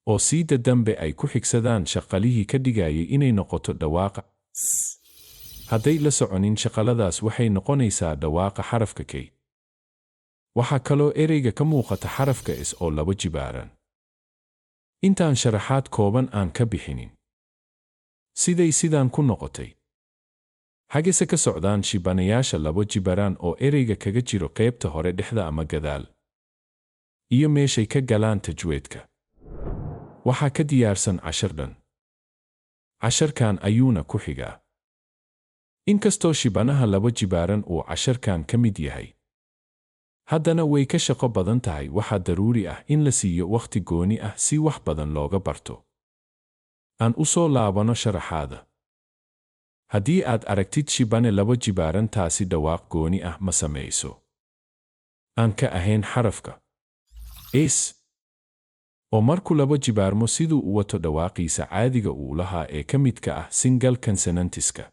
Oo siida dambe ay ku xigsadaan shaqalihii ka dhigayay inay noqoto dhawaaqa S. Hadday la soconin shaqaladaas, waxay noqonaysaa dhawaaqa xarafka K. Waxaa kaloo ereyga ka muuqata xarafka S oo labo jibaaran. Intaan sharaxaad kooban aan ka bixinin siday sidaan ku noqotay, xagese ka socdaan shibanayaasha labo jibaraan oo ereyga kaga jiro qaybta hore, dhexda ama gadaal, iyo meeshay ka galaan tajweedka, waxaa ka diyaarsan cashar dhan. Casharkan ayuuna ku xigaa. Inkastoo shibanaha labo jibaaran uu casharkan ka mid yahay, haddana way ka shaqo badan tahay. Waxaa daruuri ah in la siiyo wakhti gooni ah si wax badan looga barto. Aan u soo laabano sharaxaada. Haddii aad aragtid shibane labo jibaaran, taasi dhawaaq gooni ah ma samayso aan ka ahayn xarafka S, oo markuu labo jibaarmo siduu u wato dhawaaqiisa caadiga uu lahaa ee ka midka ah single consonantiska.